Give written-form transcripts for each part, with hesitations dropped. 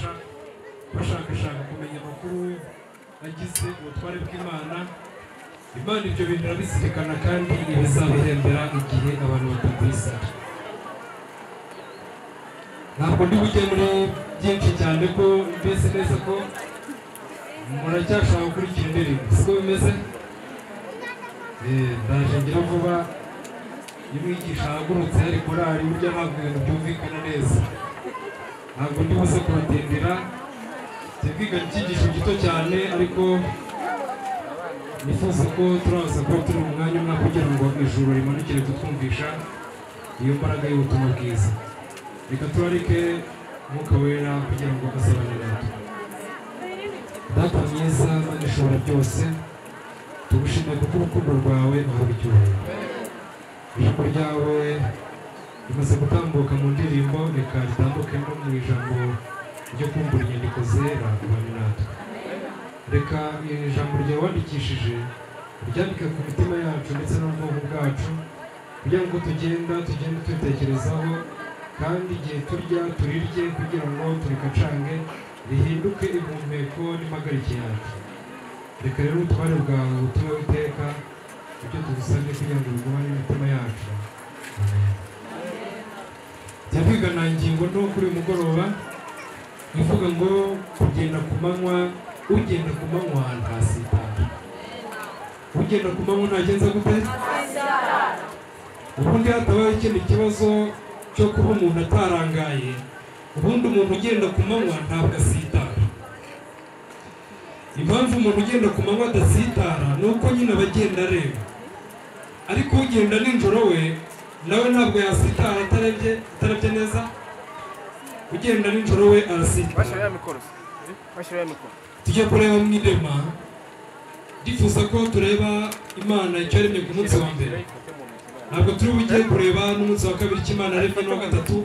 bafasha bashakashaka kumenya amakuru agize ubutware bw'Imana. Imana ibyo bintu irabizirikana kandi ibizabihembera igihe abantu batakwizera. Ntabwo ndi bujye muri byinshi cyane ko mbese neza ko muracyashaka gukurikira indirimbo, siko bimeze? Ndaje ngira vuba. Iyo umwigisha ahagurutse hari korali, burya ntabwo ibintu byumvikana neza. Ntabwo ndi buze kubatindira, twiga icyigisho gito cyane, ariko nifuza ko turaza kuba turi mu mwanya umwe kugira ngo ijuru rimanukire kutwumvisha iyo mbaraga y'ubutumwa bwiza. Reka turarike Mwuka Wera kugira ngo azabane natwe. Data mwiza, Mana ishobora byose, tugushimiye kuko urukundo rwawe uhabwa icyubahiro. Ijambo ryawe rimaze gutambuka mu ndirimbo, reka ritambuke no mu ijambo ryo kumbura inyandiko zera, ubane natwe. Reka ijambo ryawe wandikishije uryandike ku mitima yacu ndetse n'ubwonko bwacu, kugira ngo tugenda tubitekerezaho, kandi igihe turya turirye kugira ngo turikacange rihinduke impumeko n'impagarike yacu. Reka rero ubutware bwawe butubeho iteka, ibyo tugusabye kugira ngo bigumane imitima yacu. Amen. Tujya kwigana ingingo nto kuri uyu mugoroba ivuga ngo kugenda ku manywa, ugenda ku manywa ntasitara. Ugenda ku manywa ntagenza gute? Ubundi hatabaye ikindi kibazo cyo kuba umuntu atarangaye, ubundi umuntu ugenda ku manywa ntabwo asitara. Impamvu umuntu ugenda ku manywa adasitara ni uko nyine aba agenda areba, ariko ugenda nijoro we nawe ntabwo yasitara atarebye neza. Ugenda nijoro we arasitara. Tujye kureba mu irema, ndifuza ko tureba Imana icyo yaremye ku munsi wa mbere. Ntabwo turi bujye kureba n'umunsi wa kabiri icyo Imana yaremye, n'uwa gatatu,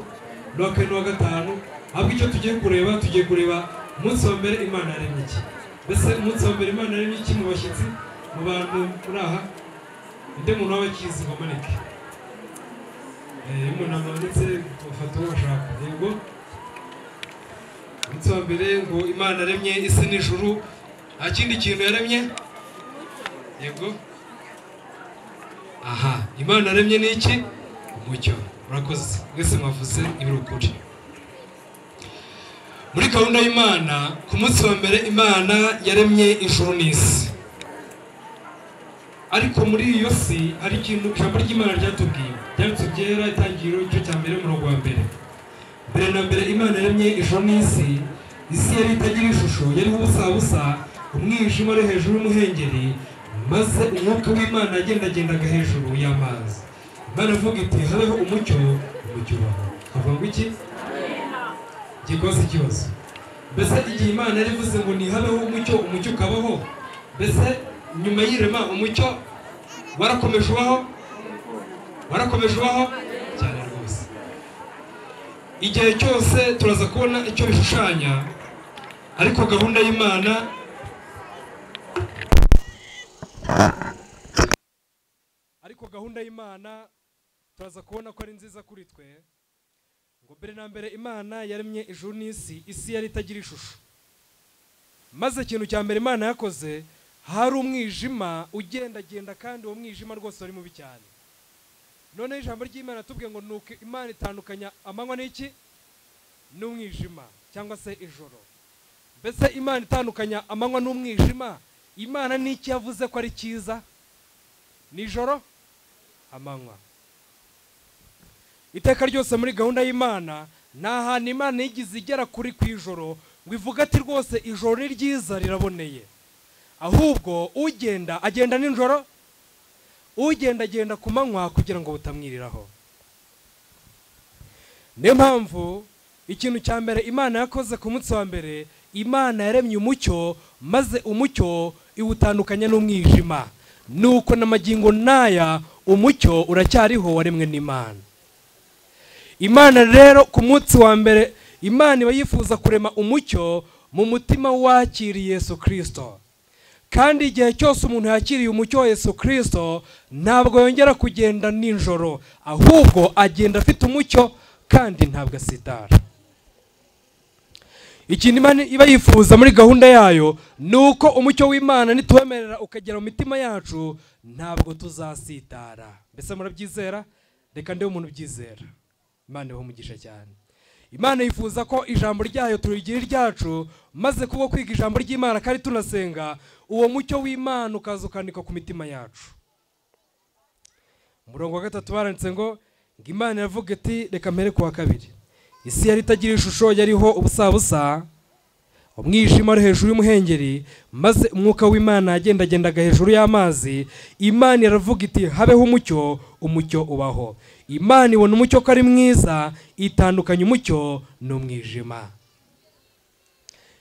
n'uwa kane, n'uwa gatanu. Ahubwo icyo tugiye kureba, tugiye kureba umunsi wa mbere Imana yaremye iki. Mbese umunsi wa mbere Imana yaremye iki mu bashyitsi, mu bantu muri aha? Inde muntu w'abakizi ngo amanike? Iyo umuntu amanitse bafata uwo bashaka. Yego, umunsi wa mbere ngo Imana yaremye isi n'ijuru, nta kindi kintu yaremye. Yego, aha Imana yaremye ni iki? Umucyo. Murakoze mwese mwavuze ibiri ukuri. Muri gahunda y'Imana, ku munsi wa mbere Imana yaremye ijuru n'isi. Ariko muri iyo si hari ikintu ijambo ry'Imana ryatubwiye, ryanditse byera, itangiriro igice cya mbere umurongo wa mbere. Mbere na mbere Imana yaremye ijuru n'isi, isi yari itagira ishusho, yariho ubusabusa, umwijima uri hejuru y'umuhengeri, maze umwuka w'Imana yagendagendaga hejuru y'amazi. Imana ivuga iti habeho umucyo, umucyo ubaho. Havuga ngo iki? Gikoze ikibazo. Mbese igihe Imana yari ivuze ngo ntihabeho umucyo, umucyo ukabaho, mbese nyuma y'irema umucyo warakomeje ubaho? Warakomeje ubaho cyane rwose. Igihe cyose turaza kubona icyo bishushanya, ariko gahunda y'Imana turaza kubona ko ari nziza kuri twe. Ngo mbere na mbere Imana yaremye ijuru n'isi, isi yari itagira ishusho. Maze ikintu cya mbere Imana yakoze, hari umwijima ugendagenda, kandi uwo mwijima rwose wari mubi cyane. None ijambo ry'Imana tubwiye ngo nuko Imana itandukanya amanywa n'iki? N'umwijima cyangwa se ijoro. Mbese Imana itandukanya amanywa n'umwijima, Imana n'iki yavuze ko ari cyiza? Nijoro, amanywa. Iteka ryose muri gahunda y'Imana, nta hantu Imana yigize igera kuri ku ijoro ngo ivuge ati rwose ijoro ni ryiza riraboneye. Ahubwo ugenda agenda nijoro, ugenda agenda ku manywa kugira ngo butamwiriraho. Niyo mpamvu ikintu cya mbere Imana yakoze ku munsi wa mbere, Imana yaremye umucyo, maze umucyo iwutandukanya n'umwijima. Nuko n'amagingo n'aya umucyo uracyariho waremwe n'Imana. Imana rero ku munsi wa mbere, Imana iba yifuza kurema umucyo mu mutima wakiriye Yesu Kristo. Kandi igihe cyose umuntu yakiriye umucyo wa Yesu Kristo, ntabwo yongera kugenda nijoro, ahubwo agenda afite umucyo kandi ntabwo asitara. Ikintu Imana iba yifuza muri gahunda yayo ni uko umucyo w'Imana nituwemerera ukagera mu mitima yacu, ntabwo tuzasitara. Mbese murabyizera? Reka ndebe umuntu ubyizera. Imana ibahe umugisha cyane. Imana yifuza ko ijambo ryayo turigira iryacu, maze kubwo kwiga ijambo ry'Imana kandi tunasenga, uwo mucyo w'Imana ukaza ukandikwa ku mitima yacu. Umurongo wa 3 baranditse ngo Imana iravuga iti, reka mpere ku wa 2. Isi yari itagira ishusho, yariho ubusabusa, umwijima ari hejuru y'umuhengeri, maze umwuka w'Imana yagendagendaga hejuru y'amazi. Imana iravuga iti, habeho umucyo, umucyo ubaho. Imana ibona umucyo ko ari mwiza, itandukanya umucyo n'umwijima.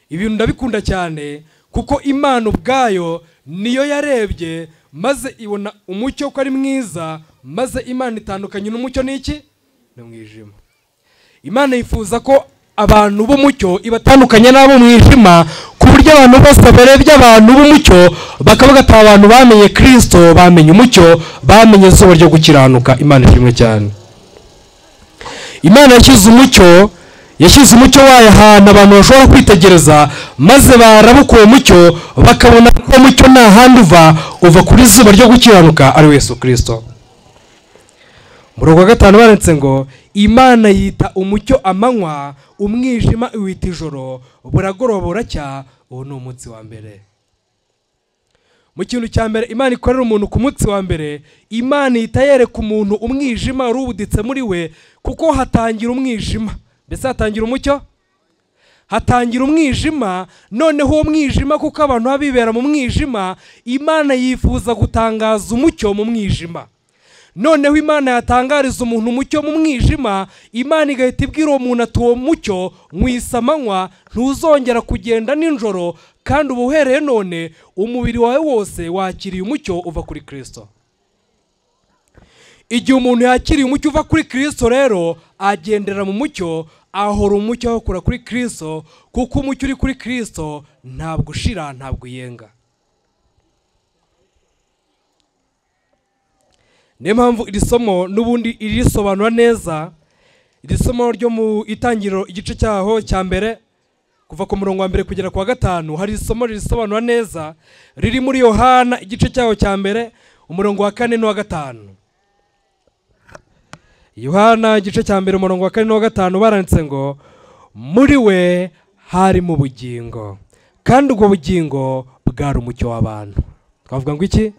Ibintu ndabikunda cyane kuko Imana ubwayo niyo yarebye maze ibona umucyo ko ari mwiza, maze Imana itandukanya n'umucyo n'iki? N'umwijima. Imana yifuza ko abantu b'umucyo ibatandukanya n'abo mwijima, ku buryo abantu bose barebye abantu b'umucyo bakavuga ati abantu bamenye Kristo, bamenye umucyo, bamenye izuba ryo gukiranuka. Imana ishimwe cyane. Imana yashyize umucyo wayo ahantu abantu bashobora kwitegereza, maze barabuka uwo mucyo bakabona ko umucyo nta handi uva kuri zuba ryo gukiranuka ari Yesu Kristo. Umurongo wa 5 baranditse ngo Imana yita umucyo amanywa, umwijima iwita ijoro, buragoroba buracya, uwo ni umunsi wa mbere. Mu kintu cya mbere Imana ikorera umuntu ku munsi wa mbere, Imana ihita yereka umuntu umwijima urubuditse muri we, kuko hatangira umwijima. Mbese hatangira umucyo? Hatangira umwijima. Noneho uwo mwijima, kuko abantu babibera mu mwijima, Imana yifuza gutangaza umucyo mu mwijima. Noneho Imana yatangariza umuntu umucyo mu mwijima, Imana igahita ibwira uwo muntu ati uwo mucyo mwisamanywa, ntuzongera kugenda nijoro, kandi ubu uhereye none umubiri wawe wose wakiriye umucyo uva kuri Kristo. Igihe umuntu yakiriye umucyo uva kuri Kristo rero, agendera mu mucyo, ahora umucyo awukura kuri Kristo, kuko umucyo uri kuri Kristo ntabwo ushira, ntabwo uyenga. Niyo mpamvu iri somo n'ubundi irisobanura neza. Iri somo ryo mu itangiriro igice cyaho cya mbere kuva ku murongo wa 1 kugera ku wa 5, hari isomo ririsobanura neza riri muri Yohana igice cyaho cya mbere umurongo wa 4 n'uwa 5. Yohana igice cya mbere umurongo wa 4 n'uwa 5 baranditse ngo muri we hari mu bugingo, kandi ubwo bugingo bwari umucyo w'abantu. Twavuga ngo iki?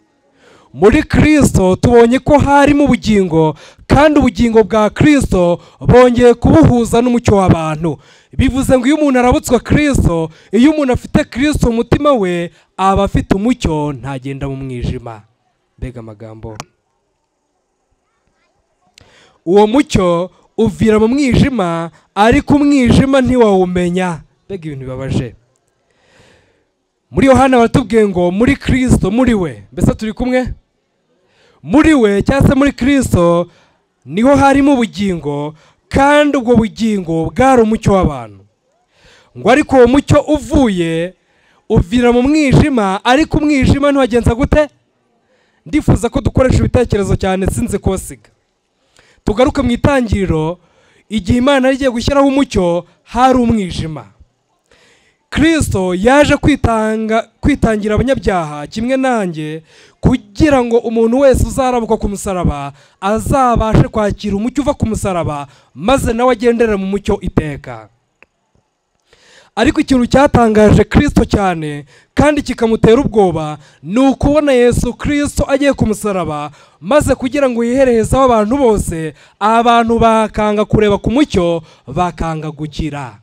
Muri Kristo tubonye ko harimo ubugingo, kandi ubugingo bwa Kristo bongeye kubuhuza n'umucyo w'abantu. Bivuze ngo iyo umuntu arabutswa Kristo, iyo umuntu afite Kristo umutima we, aba afite umucyo, ntagenda mu mwijima. Mbega amagambo! Uwo mucyo uvira mu mwijima, ariko umwijima ntiwawumenya. Mbega ibintu bibabaje! Muri Yohana baratubwiye ngo muri Kristo, muri we, mbese turi kumwe? Muri we cyangwa se muri Kristo niho harimo ubugingo, kandi ubwo bugingo bwari umucyo w'abantu. Ngo ariko uwo mucyo uvuye uvira mu mwijima, ariko umwijima ntiwagenza gute? Ndifuza ko dukoresha ibitekerezo cyane, sinze kubasiga. Tugaruke mu itangiriro, igihe Imana igiye gushyiraho umucyo hari umwijima. Kristo yaje kwitangira abanyabyaha kimwe nanjye, kugira ngo umuntu wese uzarabuka ku musaraba azabashe kwakira umucyo uva ku musaraba, maze nawe agendere mu mucyo iteka. Ariko ikintu cyatangaje Kristo cyane kandi kikamutera ubwoba ni ukubona Yesu Kristo agiye ku musaraba, maze kugira ngo yiherezeho abantu bose, abantu bakanga kureba ku mucyo, bakanga gukira.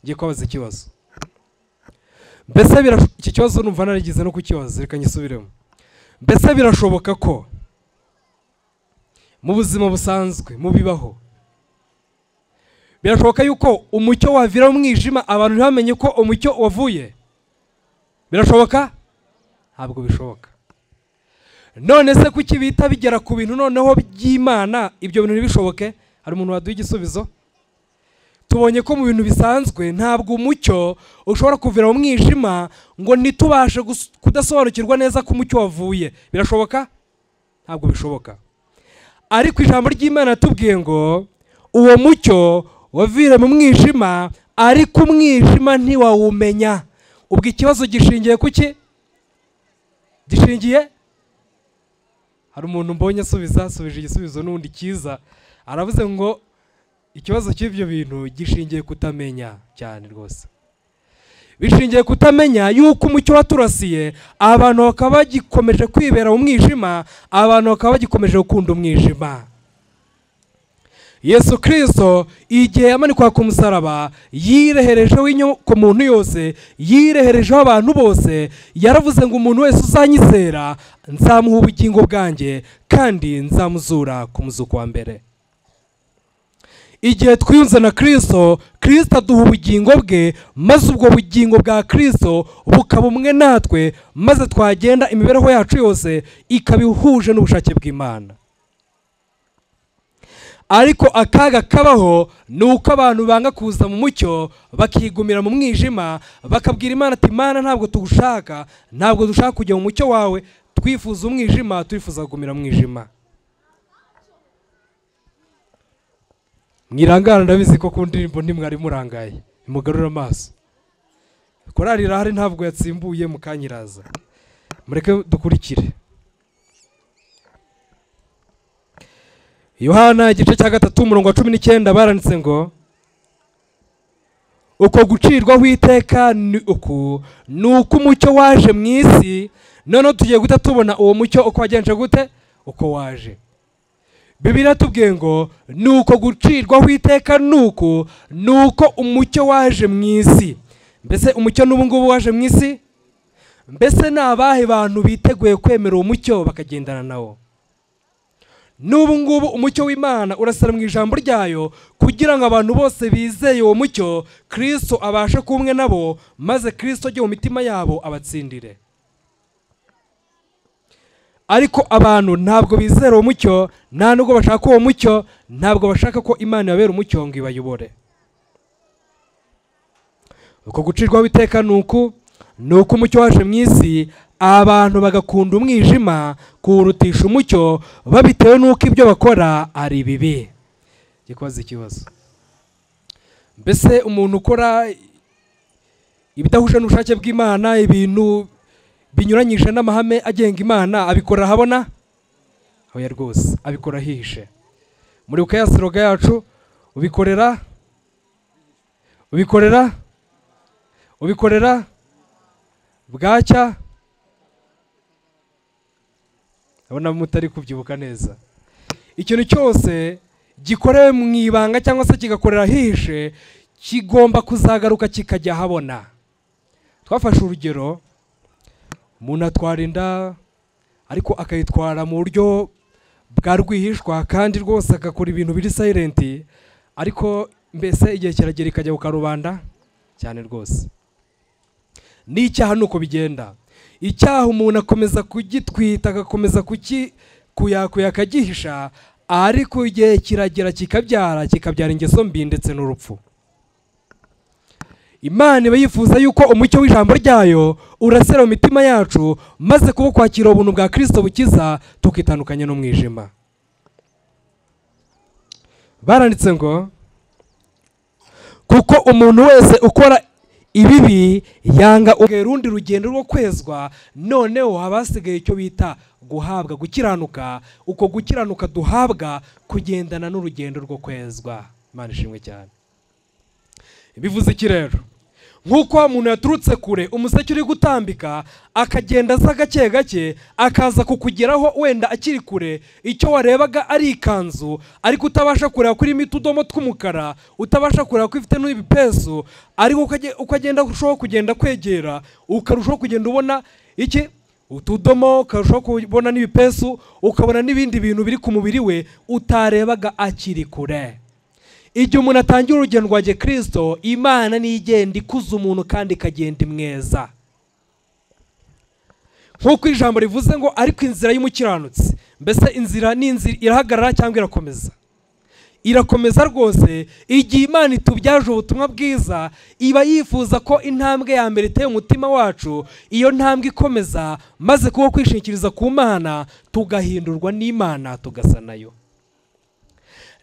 Ngiye kubabaza ikibazo. Mbese iki kibazo numva narigize no kukibaza, reka nyisubiremo. Mbese birashoboka ko mu buzima busanzwe mubibaho, birashoboka yuko umucyo wavira mu mwijima abantu ntibamenye ko umucyo wavuye? Birashoboka? Ntabwo bishoboka. None se kuki bita bigera ku bintu noneho by'Imana ibyo bintu ntibishoboke? Hari umuntu waduha igisubizo? Tubonye ko mu bintu bisanzwe ntabwo umucyo ushobora kuvira mu mwijima ngo ntitubashe kudasobanukirwa neza ko umucyo wavuye. Birashoboka? Ntabwo bishoboka. Ariko ijambo ry'Imana tubwiye ngo uwo mucyo wavira mu mwijima, ariko umwijima ntiwawumenya. Ubwo ikibazo gishingiye kuki? Gishingiye? Hari umuntu mbonye asubiza, asubije igisubizo n'undi cyiza, aravuze ngo ikibazo cy'ibyo bintu gishingiye kutamenya cyane rwose. Bishingiye kutamenya yuko umucyo waturasiye, abantu bakaba bagikomeje kwibera mu mwijima, abantu bakaba bagikomeje gukunda umwijima. Yesu Kristo igihe yamanikwa ku musaraba yireherejeho inyoko muntu yose, yireherejeho abantu bose, yaravuze ngo umuntu wese uzanyizera nzamuha ubugingo bwanjye kandi nzamuzura ku muzuko wa mbere. Igihe twiyunze na Kristo, Kristo aduha ubugingo bwe, maze ubwo bugingo bwa Kristo bukaba umwe natwe, maze twagenda imibereho yacu yose ikaba ihuje n'ubushake bw'Imana. Ariko akaga kabaho ni uko abantu banga kuza mu mucyo bakigumira mu mwijima, bakabwira Imana ati Imana ntabwo tugushaka, ntabwo dushaka kujya mu mucyo wawe, twifuza umwijima, twifuza kugumira mu mwijima. Mwirangara ndabizi ko ku ndirimbo ntimwari murangaye, mugarura amaso. Korali irahari ntabwo yatsimbuye mukanyiraza, mureke dukurikire. Yohana igice cya 3 umurongo wa 19 baranditse ngo uko gucirwaho iteka ni uku, ni uko umucyo waje mu isi. Noneho tugiye guhita tubona uwo mucyo uko wagenje gute, uko waje. Bibiliya tubwiye ngo ni uko gucirwaho iteka ni uku, ni uko umucyo waje mu isi. Mbese umucyo n'ubu ngubu waje mu isi? Mbese ni abahe bantu biteguye kwemera uwo mucyo bakagendana nawo? N'ubu ngubu umucyo w'Imana urasara mu ijambo ryayo kugira ngo abantu bose bizeye uwo mucyo, Kristo abashe kumwe nabo, maze Kristo ajye mu mitima yabo abatsindire. Ariko abantu ntabwo bizera uwo mucyo, nta nubwo bashaka uwo mucyo, ntabwo bashaka ko Imana ibabera umucyo ngo ibayobore. Uko gucirwaho iteka ni uku, ni uko umucyo waje mu isi, abantu bagakunda umwijima kuwurutisha umucyo, babitewe n'uko ibyo bakora ari bibi. Gikoze ikibazo. Mbese umuntu ukora ibidahuje n'ubushake bw'Imana, ibintu binyuranyije n'amahame agenga Imana, abikora ahabona? Oya rwose, abikora ahihishe. Muri ya slogan yacu, ubikorera, ubikorera, ubikorera bwacya. Abona mutari kubyibuka neza. Ikintu cyose gikorewe mu ibanga cyangwa se kigakorera ahihishe kigomba kuzagaruka kikajya ahabona. Twafashe urugero, umuntu atwara inda ariko akayitwara mu buryo bwa rwihishwa, kandi rwose agakora ibintu biri silent, ariko mbese igihe kiragera ikajya ku karubanda cyane rwose. N'icyaha nuko bigenda. Icyaha umuntu akomeza kugitwita, agakomeza kuyakuya akagihisha, ariko igihe kiragera kikabyara, kikabyara ingeso mbi ndetse n'urupfu. Imana iba yifuza yuko umucyo w'ijambo ryayo urasera mu mitima yacu, maze kuba kwakira ubuntu bwa Kristo bukiza, tukitandukanya n'umwijima. Baranditse ngo kuko umuntu wese ukora ibibi yanga urundi rugendo rwo kwezwa, noneho habasigaye icyo bita guhabwa gukiranuka. Uko gukiranuka duhabwa kugendana n'urugendo rwo kwezwa. Imana ishimwe cyane. Bivuze iki rero? Nk'uko umuntu yaturutse kure, umuseke uri gutambika akagenda aza gake gake akaza kukugeraho wenda akiri kure, icyo warebaga ari ikanzu ariko utabasha kureba kuri imitudomo tw'umukara, utabasha kureba ko ifite n'ibipesu, ariko uko agenda urushaho kugenda kwegera, ukarushaho kugenda ubona iki utudomo, ukarushaho kubona n'ibipesu, ukabona n'ibindi bintu biri ku mubiri we utarebaga akiri kure. Igihe umuntu atangira urugendo rwa Kristo, Imana niyo igenda ikuza umuntu kandi ikagenda imweza. Nk'uko ijambo rivuze ngo ariko inzira y'umukiranutsi, mbese inzira ni inzira irahagarara cyangwa irakomeza? Irakomeza rwose. Igihe Imana itubyaje ubutumwa bwiza, iba yifuza ko intambwe ya mbere iteye umutima wacu, iyo ntambwe ikomeza, maze kuba kwishingikiriza ku Mana, tugahindurwa n'Imana tugasa nayo.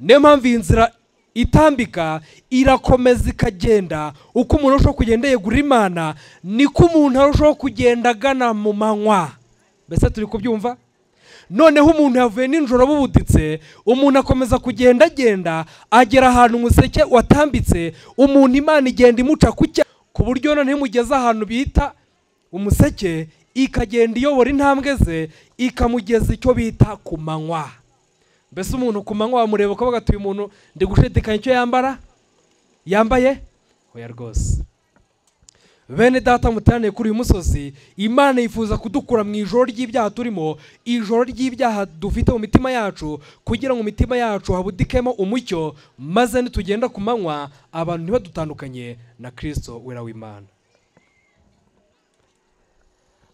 Niyo mpamvu iyi nzira itambika irakomeza ikagenda. Uko umuntu arushaho kugenda yegurira Imana, niko umuntu arushaho kugenda agana mu manywa. Mbese turi kubyumva? Noneho umuntu yavuye nijoro bubuditse, umuntu akomeza kugenda agenda agera ahantu umuseke watambitse, umuntu Imana igenda imuca ku buryo noneho imugeza ahantu bita umuseke, ikagenda iyobora intambwe ze ikamugeza icyo bita ku manywa. Mbese umuntu ku manywa wamureba ukavuga ati uyu muntu ndi gushidikanya icyo yambara yambaye? Oya rwose. Bene data muteraniye kuri uyu musozi, Imana yifuza kudukura mu ijoro ry'ibyaha turimo, ijoro ry'ibyaha dufite mu mitima yacu, kugira ngo mitima yacu habudikemo umucyo, maze nitugenda ku manywa abantu ntibadutandukanye na Kristo wera w'Imana.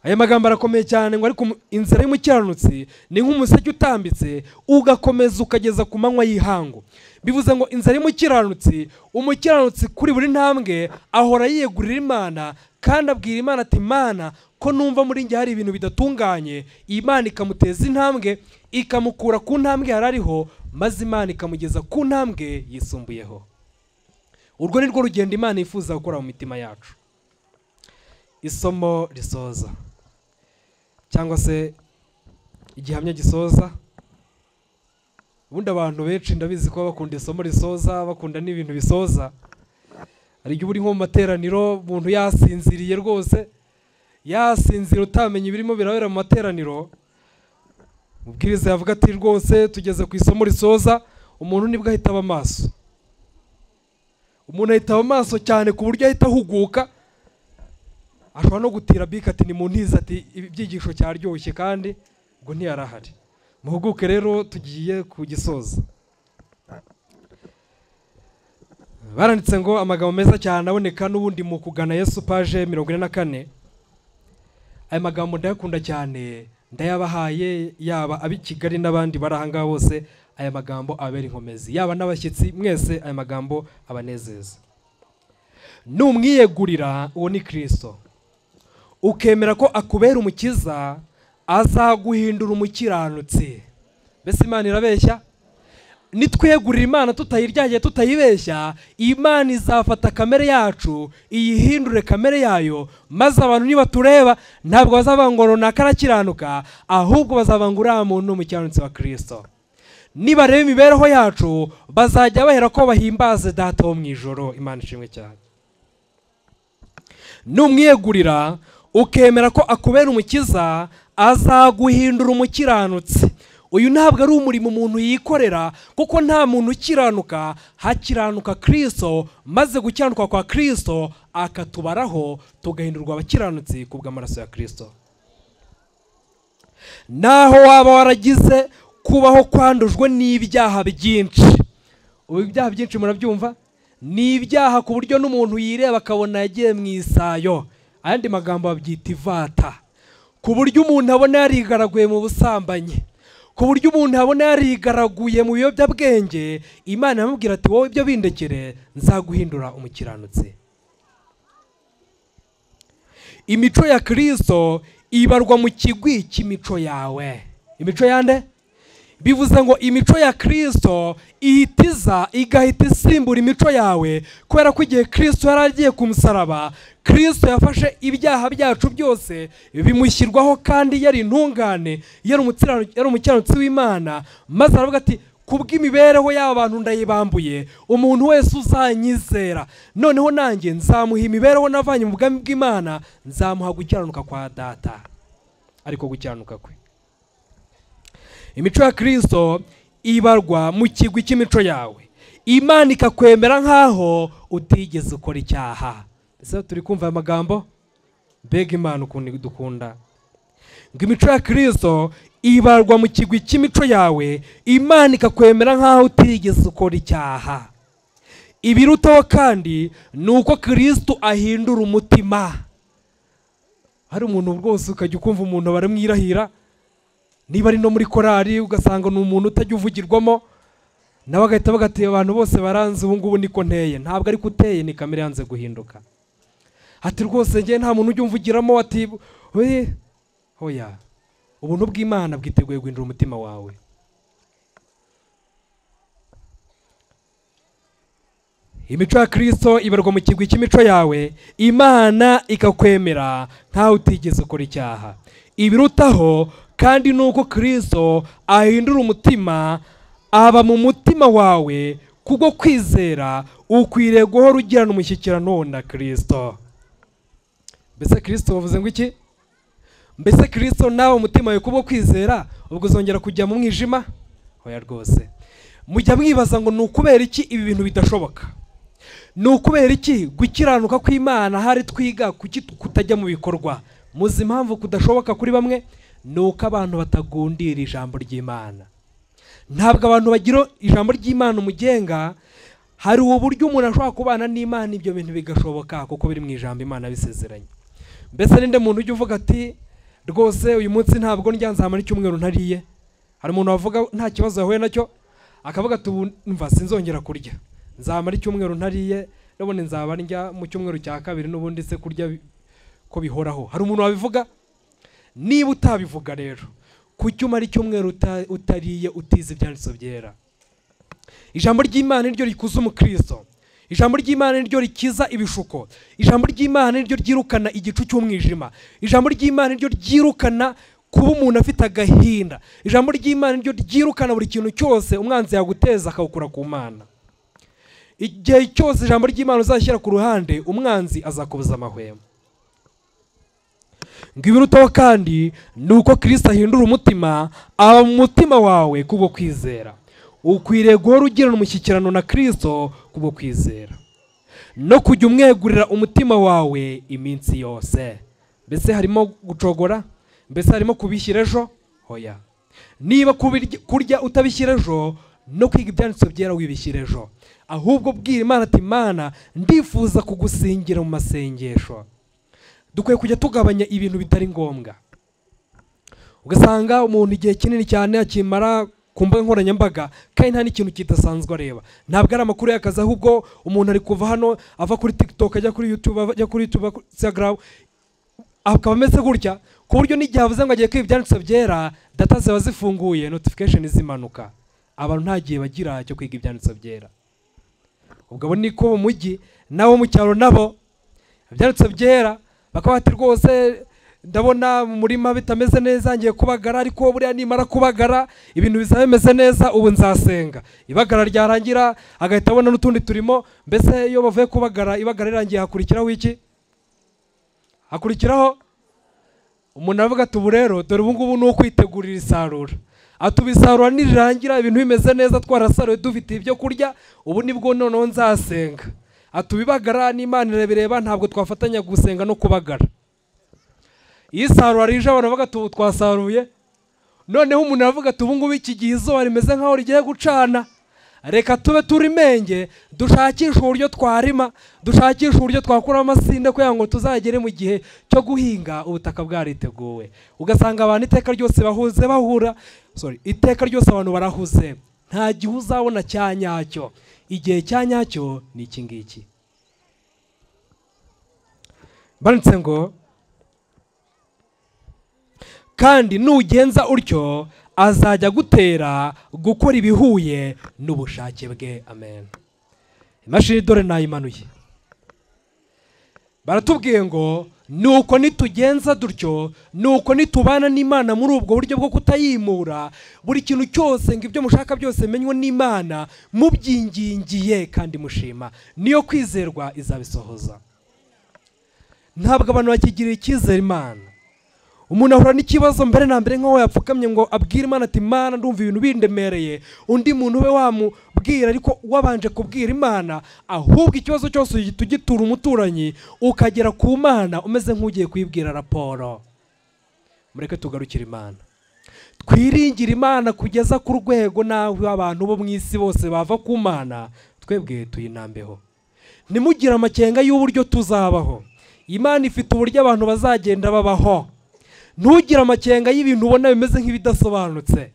Aya magambo arakomeye cyane ngo ariko inzira y'umukiranutsi ni nk'umuseke utambitse ugakomeza ukageza ku manywa y'ihangu. Bivuze ngo inzira y'umukiranutsi, umukiranutsi kuri buri ntambwe ahora yiyegurira Imana, kandi abwira Imana ati Imana ko numva muri njye hari ibintu bidatunganye. Imana ikamuteza intambwe, ikamukura ku ntambwe yari ariho, maze Imana ikamugeza ku ntambwe yisumbuyeho. Urwo ni rwo rugendo Imana yifuza gukora mu mitima yacu. Isomo risoza cyangwa se igihamya gisoza. Ubundi abantu benshi ndabizi ko bakunda isomo risoza, bakunda n'ibintu bisoza. Hari igihe uri nko mu materaniro umuntu yasinziriye rwose, yasinzira utamenya ibirimo birabera mu materaniro. Mubwiriza yavuga ati rwose tugeze ku isomo risoza, umuntu nibwo ahita aba amaso. Umuntu ahita aba amaso cyane ku buryo ahita ahuguka, ashobora no gutira bika ati ni mu ntiza, ati ibyigisho cyaryoshye kandi ngo ntiyarahari. Muhuguke rero tugiye kugisoza. Baranditse ngo amagambo meza cyane aboneka n'ubundi mu kugana Yesu, page 44. Aya magambo ndayakunda cyane, ndayabahaye yaba ab'i Kigali n'abandi bari aha ngaha bose. Aya magambo abera inkomezi, yaba n'abashyitsi mwese, aya magambo abanezeza. Numwiyegurira uwo ni Kristo, ukemera ko akubera umukiza, azaguhindura umukiranutsi. Mbese Imana irabeshya? Nitwegurira Imana tutayiryagiye tutayibeshya, Imana izafata kamere yacu iyihindure kamere yayo, maze abantu nibatureba ntabwo bazavuga ngo runaka arakiranuka, ahubwo bazavuga ngo uriya muntu ni umukiranutsi wa Kristo. Nibareba imibereho yacu bazajya bahera ko bahimbaze Data wo mu ijoro. Imana ishimwe cyane. Numwiyegurira ukemera ko akubera umukiza, azaguhindura umukiranutsi. Uyu ntabwo ari umurimo umuntu yikorera, kuko nta muntu ukiranuka, hakiranuka Kristo, maze gukiranuka kwa Kristo akatubaraho tugahindurwa abakiranutsi kubw'amaraso ya Kristo. Naho waba waragize kubaho kwandujwe n'ibyaha byinshi. Ubu ibyaha byinshi murabyumva? Ni ibyaha ku buryo n'umuntu yireba akabona yagiye mu isayo. Ayandi magambo babyita ivata. Ku buryo umuntu abona yarigaraguye mu busambanyi, ku buryo umuntu abona yarigaraguye mu biyobyabwenge, Imana yamubwira ati wowe ibyo bindekere nzaguhindura umukiranutsi. Imico ya Kristo ibarwa mu kigwi cy'imico yawe. Imico yande? Bivuze ngo imico ya Kristo ihitiza igahita isimbura imico yawe, kubera ko igihe Kristo yari agiye ku musaraba, Kristo yafashe ibyaha byacu byose bimushyirwaho, kandi yari intungane, yari umukiranutsi w'Imana, maze aravuga ati kubw'imibereho y'aba bantu ndayibambuye, umuntu wese uzanyizera noneho nanjye nzamuha imibereho navanye mu bwami bw'Imana, nzamuha gukiranuka kwa Data, ariko gukiranuka kwe. Imico ya Kristo ibarwa mu kigwi cy'imico yawe, Imana ikakwemera nkaho utigeze ukora icyaha. Ese turi kumva aya magambo? Mbega Imana ukuntu dukunda. Ngo imico ya Kristo ibarwa mu kigwi cy'imico yawe, Imana ikakwemera nkaho utigeze ukora icyaha. Ibirutaho kandi ni uko Kristo ahindura umutima. Hari umuntu rwose ukajya ukumva umuntu baramwirahira, niba ari no muri korari ugasanga ni umuntu utajya uvugirwamo, nawe agahita avuga ati abantu bose baranze ubu ngubu niko nteye. Ntabwo ariko uteye, ni kamere yanze guhinduka. Ati rwose njye nta muntu ujya umvugiramo, ati hoya. Ubuntu bw'Imana bwiteguye guhindura umutima wawe. Imico ya Kristo ibarwa mu kigwi cy'imico yawe, Imana ikakwemera nkaho utigeze ukora icyaha. Ibirutaho kandi nuko Kristo ahindura umutima, aba mu mutima wawe kubwo kwizera, ukwiriye guhora ugirana umushyikirano na Kristo. Mbese Kristo bavuze ngo iki? Mbese Kristo nawe umutima wawe kubwo kwizera, ubwo uzongera kujya mu mwijima? Hoya rwose. Mujya mwibaza ngo ni ukubera iki ibi bintu bidashoboka? Ni ukubera iki gukiranuka kw'Imana hari twiga kuki kutajya mu bikorwa? Muzi impamvu kudashoboka kuri bamwe? Ni uko abantu batagundira ijambo ry'Imana. Ntabwo abantu bagira ijambo ry'Imana umugenga. Hari uburyo umuntu ashobora kubana n'Imana ibyo bintu bigashoboka kuko biri mu ijambo Imana bisezeranye. Mbese ninde muntu ujya uvuga ati rwose uyu munsi ntabwo ndya, nzamara icyumweru ntariye? Hari umuntu wavuga nta kibazo yahuye nacyo akavuga ati ubu mva sinzongera kurya, nzamara icyumweru ntariye, none nzaba ndya mu cyumweru cya kabiri, n'ubundi se kurya ko bihoraho. Hari umuntu wabivuga? Niba utabivuga rero, kuki umara icyumweru utariye utize ibyanditso byera? Ijambo ry'Imana niryo rikuza umukristo. Ijambo ry'Imana niryo rikiza ibishuko. Ijambo ry'Imana niryo ryirukana igicu cy'umwijima. Ijambo ry'Imana niryo ryirukana kuba umuntu afite agahinda. Ijambo ry'Imana niryo ryirukana buri kintu cyose umwanzi yaguteza akawukura ku Mana. Igihe cyose ijambo ry'Imana uzashyira ku ruhande, umwanzi azakubuza amahwemo. Ngo ibirutaho kandi ni uko Kristo ahindura umutima, aba mu mutima wawe kubwo kwizera. Ukwiriye guhora ugirana umushyikirano na Kristo kubwo kwizera, no kujya umwegurira umutima wawe iminsi yose. Mbese harimo gucogora? Mbese harimo kubishyira ejo? Hoya. Niba kurya utabishyira ejo, no kwiga ibyanditso byera wibishyira ejo. Ahubwo bwira Imana ati Mana, ndifuza kugusingira mu masengesho. Dukwiye kujya tugabanya ibintu bitari ngombwa. Ugasanga umuntu igihe kinini cyane akimara ku mbuga nkoranyambaga kandi nta n'ikintu kidasanzwe areba. Ntabwo ari amakuru y'akazi, ahubwo umuntu ari kuva hano ava kuri TikTok ajya kuri YouTube, ajya kuri YouTube, Instagram, akaba ameze gutya, ku buryo n'igihe avuze ngo agiye kwiga ibyanditso byera, data ziba zifunguye, notification zimanuka. Abantu nta gihe bagira cyo kwiga ibyanditso byera. Ubwo abo niko mu mujyi nabo mu cyaro nabo ibyanditso byera bakaba bati rwose ndabona mu murima bitameze neza, ngiye kubagara, ariko buriya nimara kubagara ibintu bizaba bimeze neza, ubu nzasenga. Ibagara ryarangira agahita abona n'utundi turimo. Mbese iyo bavuye kubagara, ibagara rirangiye hakurikiraho iki? Hakurikiraho umuntu avuga ati ubu rero dore ubu ngubu ni ukwitegurira isarura. Atubisarura nirirangira ibintu bimeze neza, twarasaruye dufite ibyo kurya, ubu nibwo noneho nzasenga. Atubibagara n'Imana irabireba, ntabwo twafatanya gusenga no kubagara. Iyo isarura rije abantu bavuga ati ubu twasaruye. Noneho umuntu aravuga ati ubu ngubu iki gihe izuba rimeze nkaho rigiye gucana, reka tube turimenge, dushakishe uburyo twarima, dushakishe uburyo twakura amasinde kugira ngo tuzagere mu gihe cyo guhinga ubutaka bwariteguwe. Ugasanga abantu iteka ryose bahuze bahura, sorry, iteka ryose abantu barahuze, nta gihe uzabona cya nyacyo. Igihe cya nyacyo ni iki ngiki. Banditse ngo kandi nugenza utyo azajya gutera gukora ibihuye n'ubushake bwe. Amen. Imashini dore nayimanuye. Baratubwiye ngo nuko nitugenza dutyo, nuko nitubana n'Imana muri ubwo buryo bwo kutayimura, buri kintu cyose ngo ibyo mushaka byose menywe n'Imana mubyingingiye kandi mushima, niyo kwizerwa izabisohoza. Ntabwo abantu bakigirira icyizere Imana. Umuntu ahura n'ikibazo mbere na mbere nkaho yapfukamye ngo abwire Imana ati Imana ndumva ibintu bindemereye, undi muntu we wamubwira ariko wabanje kubwira Imana. Ahubwo ikibazo cyose uhita ugitura umuturanyi, ukagera ku Mana umeze nk'ugiye kuyibwira raporo. Mureke tugarukire Imana, twiringire Imana kugeza ku rwego naho abantu bo mu isi bose bava ku Mana, twebwe tuyinambeho. Ntimugire amakenga y'uburyo tuzabaho. Imana ifite uburyo abantu bazagenda babaho. Ntugire amakenga y'ibintu ubona bimeze nk'ibidasobanutse.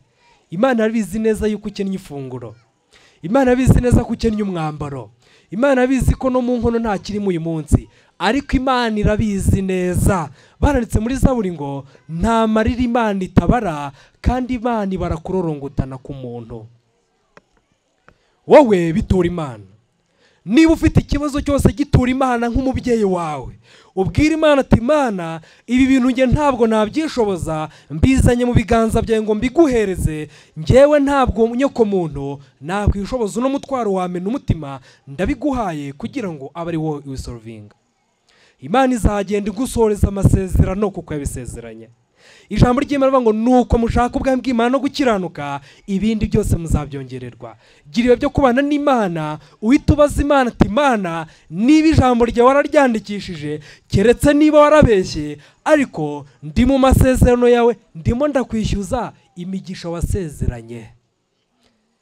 Imana irabizi neza yuko ukennye ifunguro. Imana irabizi neza ko ukennye umwambaro. Imana irabizi ko no mu nkono nta kirimo uyu munsi. Ariko Imana irabizi neza. Baranditse muri Zaburi ngo nta marira Imana itabara, kandi Imana ibara kurorongotana k'umuntu. Wowe bitura Imana. Niba ufite ikibazo cyose gitura Imana nk'umubyeyi wawe, ubwira Imana ati Imana ibi bintu nge ntabwo nabyishoboza, mbizanye mu biganza byawe ngo mbiguhereze, ngewe ntabwo nyoko muntu nakwishoboza uno mutwaro wamena umutima, ndabiguhaye kugira ngo abe ari wowe ubisolvinga. Imana izagenda igusoreza amasezerano kuko yabisezeranye. Ijambo ry'Imana rivuga ngo nuko mushaka ubwami bw'Imana no gukiranuka, ibindi byose muzabyongererwa. Gira ibihe byo kubana n'Imana, uhite ubaza Imana ati Imana niba ijambo ryawe wararyandikishije, keretse niba warabeshye, ariko ndi mu masezerano yawe, ndimo ndakwishyuza imigisha wasezeranye.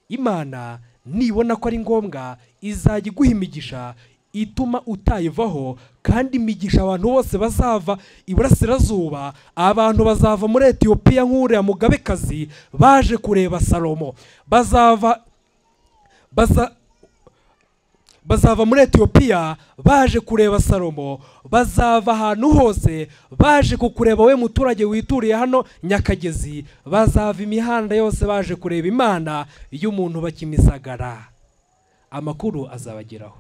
Imana nibona ko ari ngombwa izajya iguha imigisha ituma utayivaho, kandi imigisha abantu bose bazava iburasirazuba, abantu bazava muri Etiyopiya nk'uriya mugabekazi baje kureba Salomo, bazava muri Etiyopiya baje kureba Salomo, bazava ahantu hose baje kukureba we muturage wituriye hano Nyakagezi, bazava imihanda yose baje kureba Imana y'umuntu bakimisagara. Amakuru azabageraho.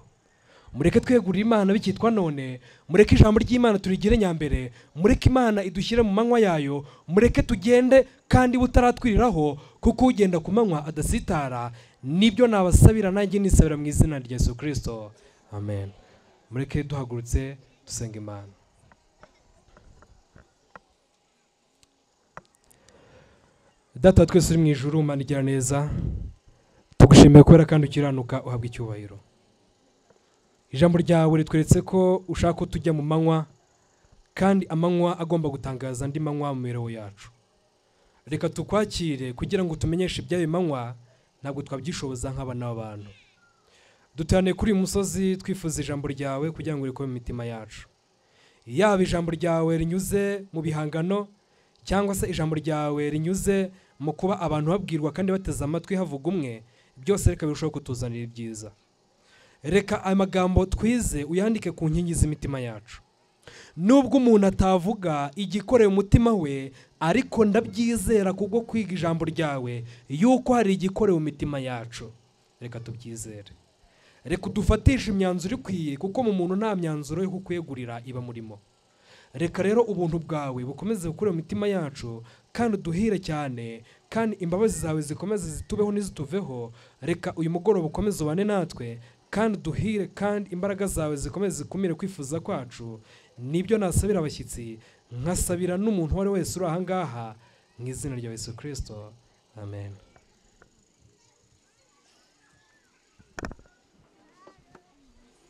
Mureke twegurire Imana bikitwa none, mureke ijambo ry'Imana turigire nyambere, mureke Imana idushyire mu manywa yayo, mureke tugende kandi butaratwiriraho, kuko ugenda ku manywa adasitara. Nibyo nabasabira nanjye nisabira mu izina rya Yesu Kristo, amen. Mureke duhagurutse dusenga Imana. Data twese uri mu ijuru, Imana igira neza, tugushimiye kubera kandi ukiranuka, uhabwa icyubahiro. Ijambo ryawe ritweretse ko ushaka ko tujya mu manywa, kandi amanywa agomba gutangaza andi manywa mu mibereho yacu. Reka tukwakire kugira ngo tumenyeshe ibyayo manywa, ntabwo twabyishoboza nk'abana b'abantu. Duteraniye kuri uyu musozi twifuza ijambo ryawe kugira ngo rikome mu mitima yacu. Yaba ijambo ryawe rinyuze mu bihangano, cyangwa se ijambo ryawe rinyuze mu kuba abantu babwirwa kandi bateze amatwi havuga umwe, byose reka birushaho kutuzanira ibyiza. Reka aya magambo twize uyandike ku nkingi z'imitima yacu. Nubwo umuntu atavuga igikoreye umutima we, ariko ndabyizera kubwo kwiga ijambo ryawe yuko hari igikorewe imitima yacu. Reka tubyizere. Reka udufatishe imyanzuro ikwiye, kuko mu muntu nta myanzuro yo kukwegurira iba murimo. Reka rero ubuntu bwawe bukomeze gukura mu mitima yacu, kandi uduhire cyane, kandi imbabazi zawe zikomeze zitubeho n'izituveho. Reka uyu mugoroba ukomeze ubane natwe, kandi duhire, kandi imbaraga zawe zikomeze zikumire kwifuza kwacu. Nibyo nasabira abashyitsi, nkasabira n'umuntu uwo ari wese uri aha ngaha, mu izina rya Yesu Kristo, amen.